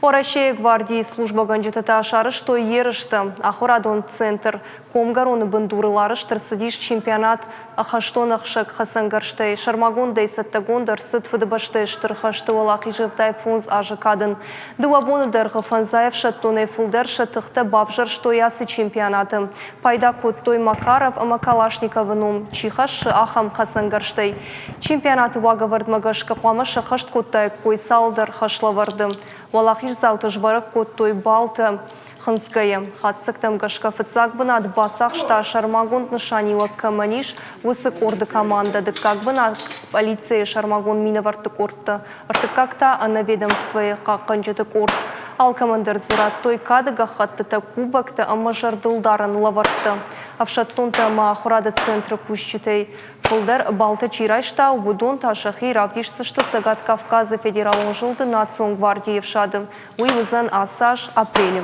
Уӕрӕсейы гвардийы службӕгӕнджытӕ та сарӕзтой ерыстӕ. Ахуырадон центр Комгӕроны бындурыл арӕзт ӕрцыдис чемпионат хӕстон ӕхсӕг хӕцӕнгӕрзтӕй. Сӕрмагондӕй цӕттӕгонд ӕрцыд Фыдыбӕстӕйы Стыр хӕсты Уӕлахизы 75 азы кадӕн. Дыууӕ боны дӕргъы фӕндзай ӕфсӕддонӕй фылдӕр сӕ тыхтӕ бавзӕрстой ацы чемпионаты. Пайда кодтой Макаров ӕмӕ Калашниковы ном чи хӕссы, ахӕм хӕцӕнгӕрзтӕй. Чемпионаты уагӕвӕрдмӕ гӕсгӕ хъуамӕ сӕххӕст кодтаиккой цалдӕр хӕслӕвӕрды. Уӕлахиздзаутӕ сбӕрӕг кодтой баллтӕ хынцгӕйӕ. Хатдзӕгтӕм гӕсгӕ фыццаг бынат бацахста сӕрмагонд нысаниуӕг кӕмӕн ис, уыцы къорды командӕ, дыккаг бынат полицӕйы сӕрмагонд минӕвӕртты къордтӕ, ӕртыккаг та ӕнӕведомствойы хъахъхъӕнджыты къорд. Алкӕмӕн дӕр дзы радтой кады гӕххӕттытӕ, кубоктӕ ӕмӕ зӕрдылдарӕн лӕвӕрттӕ. Ӕфсӕддонтӕ ӕмӕ ахуырады центры кусджытӕй фылдӕр баллтӕ чи райста, уыдон та сӕхи равдисдзысты Цӕгат Кавказы федералон зылды национ гвардийы ӕфсады. Уый уыдзӕн ацы аз апрелы.